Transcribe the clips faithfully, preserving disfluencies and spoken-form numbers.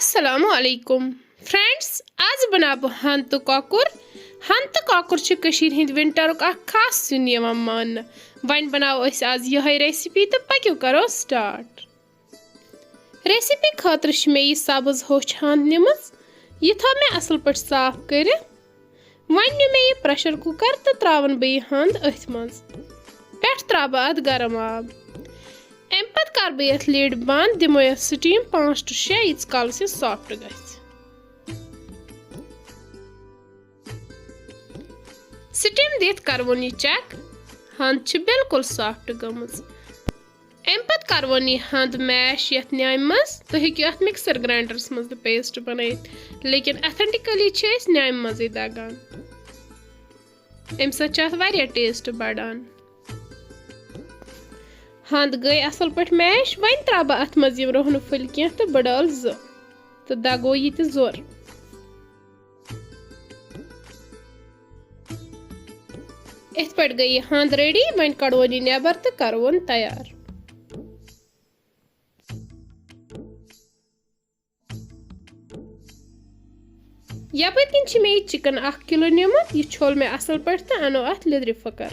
السلام علیکم فرینڈز، آز بناو بہٕ ہَنٛد تہٕ کۄکُر۔ ہَنٛد تہٕ کۄکُر چھِ کٔشیٖرِ ہِنٛدۍ ونٹرُک اکھ خاص سیُن یِوان ماننہٕ۔ وۄنۍ بناوو أسۍ آز یِہوٚے ریسیپی تہٕ پٔکِو کرو سٹارٹ۔ ریسیپی خٲطرٕ چھِ مےٚ یہِ سبٕز ہوٚچھ ہَنٛد نِمٕژ۔ یہِ تھٲو مےٚ اصل پٲٹھۍ صاف کٔرِتھ۔ وۄنۍ نیُو مےٚ یہِ پریشر کوکر تہٕ تراون بہٕ یہِ ہَنٛد أتھۍ منٛز۔ پٮ۪ٹھ تراوٕ بہٕ اتھ گرم آب۔ امہِ پتہٕ کرٕ بہٕ یتھ lid بند، دِمو یتھ steam پانٛژھ to شےٚ، ییٖتِس کالس یہِ soft گژھِ۔ Steam دِتھ کرٕوُن یہِ check، ہَنٛد چھِ بالکل soft گٔمٕژ۔ امہِ پتہٕ کرٕوُن یہِ ہَنٛد mash یتھ نیامہِ منٛز۔ تُہۍ ہیٚکِو اتھ mixer grinderس منٛز تہِ paste بنٲیِتھ، لیکن authentically چھِ أسۍ نیامہِ منٛزٕے دگان۔ امہِ سۭتۍ چھُ اتھ واریاہ taste بڑان۔ ہَنٛد گٔے اصل پٲٹھۍ mash۔ وۄنۍ تراوٕ بہٕ اتھ منٛز یِم رُہنہٕ پھٔلۍ کینٛہہ تہٕ بٕڈٕ ٲلہٕ زٕ تہٕ دگو یہِ تہِ زوٚر۔ یِتھ پٲٹھۍ گٔے یہِ ہَنٛد ready۔ وۄنۍ کڑون یہِ نٮ۪بر تہٕ کرون تیار۔ یپٲرۍ کِنۍ چھِ مےٚ یہِ chicken اکھ کِلوٗ نیوٗمُت۔ یہِ چھوٚل مےٚ اصل پٲٹھۍ تہٕ انو اتھ لیٚدرِ پھٕکر۔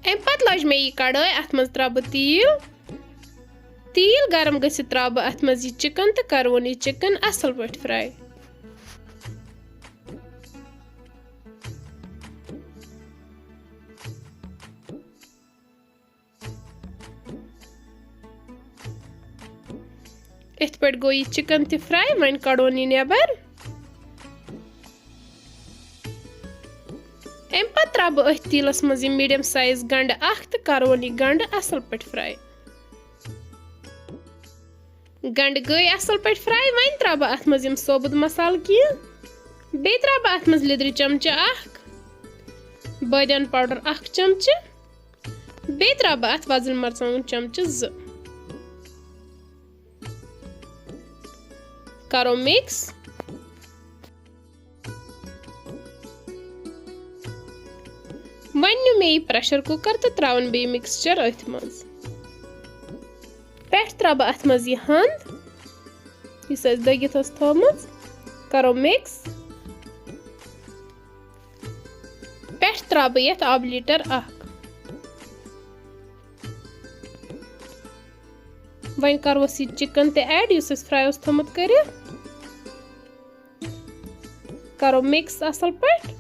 امہِ پتہٕ لٲج مےٚ یہِ کڑٲے، اتھ منٛز تراوٕ بہٕ تیٖل۔ تیٖل گرم گٔژھِتھ تراوٕ بہٕ اتھ منٛز یہِ chicken تہٕ کرون یہِ chicken اصل پٲٹھۍ fry۔ یِتھ پٲٹھۍ گوٚو یہِ chicken تہِ fry، وۄنۍ کڑون یہِ نٮ۪بر۔ امہِ پتہٕ تراوٕ بہٕ أتھۍ تیٖلس منٛز یہِ medium size گنڈٕ اکھ تہٕ کرون یہِ گنڈٕ اصل پٲٹھۍ fry۔ گنڈٕ گٔے اصل پٲٹھۍ fry۔ وۄنۍ تراوٕ بہٕ اتھ منٛز یِم ثوبوٗت مسالہٕ کینٛہہ۔ بیٚیہِ تراوٕ بہٕ اتھ منٛز لیٚدرِ چمچہٕ اکھ۔ بٲدیان powder اکھ چمچہٕ۔ بیٚیہِ تراوٕ بہٕ اتھ وۄزٕلۍ مرژٕوانٛگن چمچہٕ زٕ۔ کرو mix۔ وۄنۍ نیوٗ مےٚ یہِ pressure cooker تہٕ تراوَن بہٕ یہِ mixture أتھۍ منٛز۔ پٮ۪ٹھ تراوٕ بہٕ اَتھ منٛز یہِ ہَنٛد، یُس اَسہِ دٔگِتھ ٲس تھٲومٕژ۔ کرو mix۔ پٮ۪ٹھ تراوٕ بہٕ یَتھ آبہٕ litre اکھ۔ وۄنۍ کروس یہِ chicken تہِ add، یُس اَسہِ fry اوس تھوٚمُت کٔرِتھ۔ کرو mix اصل پٲٹھۍ۔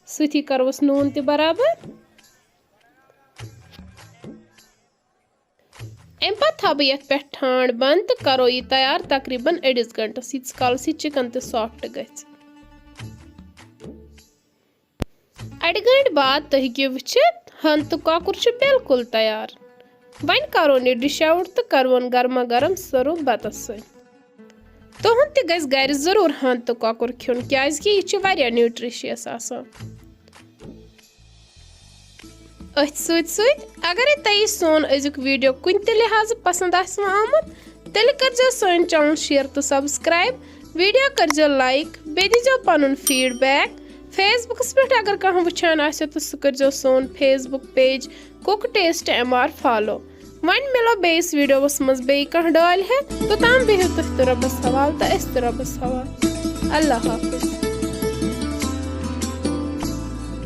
سۭتی کروس نوٗن تہِ برابر۔ اَمہِ پتہٕ تھاوٕ بہٕ یَتھ پٮ۪ٹھ ٹھانٛڈ بنٛد تہٕ کرو یہِ تیار تقریباً أڑِس گھنٹس، ییٖتِس کالس یہِ chicken تہِ soft گژھِ۔ اَڑِ گٲنٛٹہِ بعد تُہۍ ہیٚکِو وٕچھِتھ، ہَنٛد تہٕ کۄکُر چھُ بالکل تیار۔ وۄنۍ کرون یہِ dish out تہٕ کرون گرما گرم serve بتس سۭتۍ۔ تُہُنٛد تہِ گژھِ گرِ ضروٗر ہَنٛد تہٕ کۄکُر کھیوٚن، کیازِ کہِ یہِ چھُ واریاہ nutritious آسان۔ أتھۍ سۭتۍ سۭتۍ، اگرے تۄہہِ سون أزیُک video کُنہِ تہِ لحاظہٕ پسند آسہِ وۄنۍ آمُت، تیٚلہِ کٔرزیو سٲنۍ channel share تہٕ subscribe، video کٔرزیو like، بیٚیہِ دیٖزیو پنُن feedback۔ Facebookس پٮ۪ٹھ اگر کانٛہہ وٕچھان آسہِ تہٕ سُہ کٔرزیو سون Facebook page Cook Taste M R follow۔ وۄنۍ مِلو بیٚیِس videoس منٛز بیٚیہِ کانٛہہ ڈٲلۍ ہٮ۪تھ، توٚتام بِہِو تُہۍ تہِ رۄبس حوالہٕ تہٕ أسۍ تہِ رۄبس حوالہٕ۔ اللہ حافظ۔